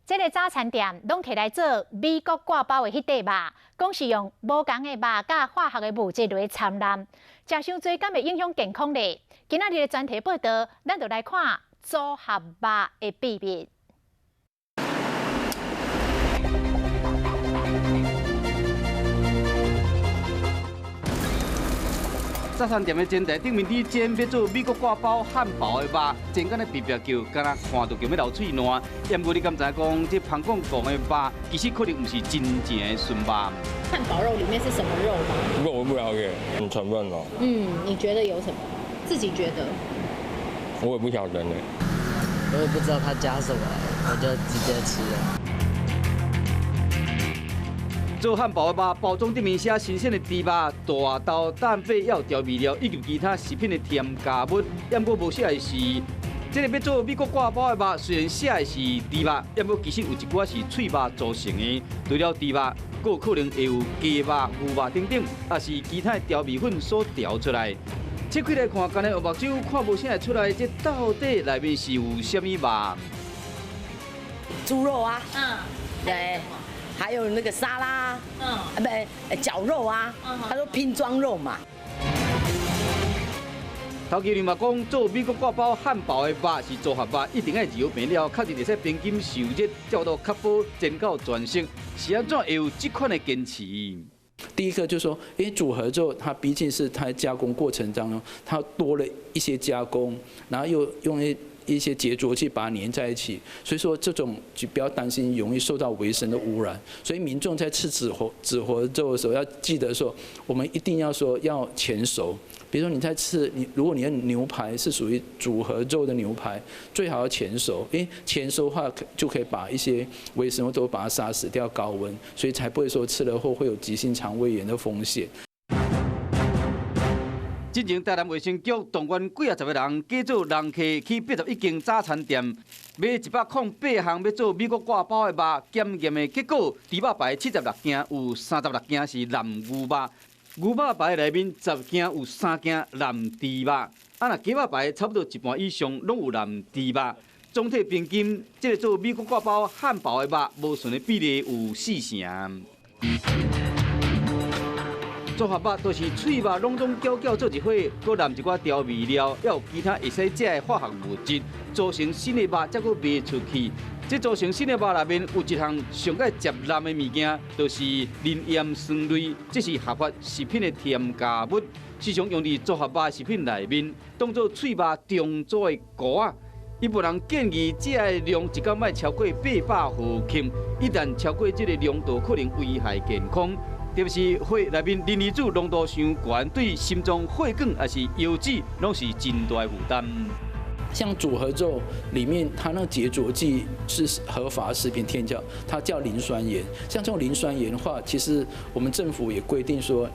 這个早餐店攏提來做美國割包的彼塊肉，講是用無仝的肉佮化學的物質來摻濫，食傷濟敢會影響健康咧？今仔日的專題報導，咱就來看組合肉的秘密。早餐店的煎台頂面佇煎欲做美國割包漢堡的肉，煎甲呢白白叫，敢若看著就欲流喙瀾。毋過你敢知影講，這芳廣講的肉，其實可能毋是真正的純肉。漢堡肉裡面是什麼肉嗎？肉我不了解，成分哦。嗯，你覺得有什麼？自己覺得？我也不曉得呢。我也不知道他加什麼，我就直接吃了。做漢堡的肉包裝頂面寫新鮮的豬肉、大豆、蛋白，還有調味料以及其他食品的添加物。毋過無寫的是，這个欲做美國割包的肉，雖然寫的是豬肉，毋過其實有一寡是碎肉組成的。除了豬肉，閣有可能會有雞肉、牛肉等等，抑是其他的調味粉所調出來。切開來看，干焦用目睭看無啥會出來，這到底內面是有啥物肉？豬肉啊，對。還有那個沙拉，啊不，絞肉啊，他說拼裝肉嘛。頭家娘嘛講，做美國割包漢堡的肉是組合肉，一定愛熱平了，確認會使平均受熱，才有法度確保煎到全熟。是按怎會有這款的堅持？第一個就是說，因為組合肉，它畢竟是它加工過程當中，它多了一些加工，然後又用一些結著劑把它粘在一起，所以說這種就不要擔心容易受到微生的污染。所以民眾在吃組合肉的時候，要記得說，我們一定要說要前熟。比如說你在吃你，如果你的牛排是屬於組合肉的牛排，最好要前熟，因為前熟的話就可以把一些微生物都把它殺死掉，高溫，所以才不會說吃了後會有急性腸胃炎的風險。之前台南衛生局動員幾仔十个人，假做人客去81間早餐店買108項欲做美國割包的肉，檢驗的結果，豬肉排76件，有36件是濫牛肉；牛肉排內面10件有3件濫豬肉；啊，若雞肉排差不多一半以上攏有濫豬肉。總體平均，這个做美國割包漢堡的肉無純的比例有4成。組合肉就是碎肉攏總攪攪做一伙，閣摻一寡調味料，抑有其他會使食的化學物質，組成新的肉，才閣賣出去。這組成新的肉內面有一項上蓋食濫的物件，就是磷鹽酸類，這是合法食品的添加物，時常用佇組合肉食品內面，當做碎肉中組的糊仔。一般人建議這个量一工莫超過800毫克，一旦超過這个濃度，可能危害健康。特別是血內面磷離子濃度傷懸，對心臟、血管抑是腰子，攏是真大負擔。像組合肉裡面，它那個結著劑是合法食品添加，它叫磷酸鹽。像這種磷酸鹽的話，其實我們政府也規定說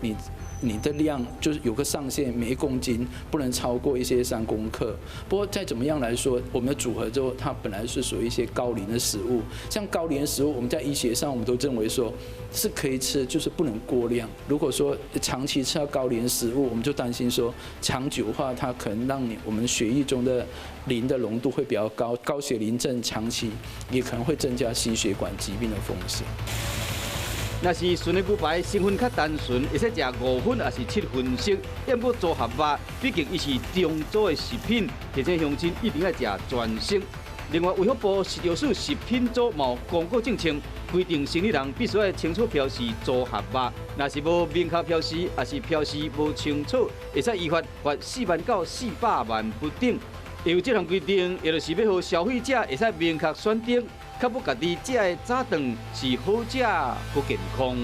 你的量就是有個上限，每一公斤不能超過一些3公克。不過再怎麼樣來說，我們的組合肉它本來是屬於一些高磷的食物，像高磷食物，我們在醫學上我們都認為說是可以吃，就是不能過量。如果說長期吃到高磷食物，我們就擔心說長久的話，它可能讓你我們血液中的磷的濃度會比較高，高血磷症長期也可能會增加心血管疾病的風險。若是純的牛排成分較單純，會使食5分抑是7分熟。毋過組合肉，畢竟伊是中組的食品，提醒鄉親一定愛食全熟。另外，衛福部食藥署食品組嘛有公告政策，規定生理人必須愛清楚標示組合肉，若是無明確標示，抑是標示無清楚，會使依法罰4萬到400萬不等。會有這項規定，也就是欲予消費者會使明確選擇，確保家己食的早頓是好食、閣健康。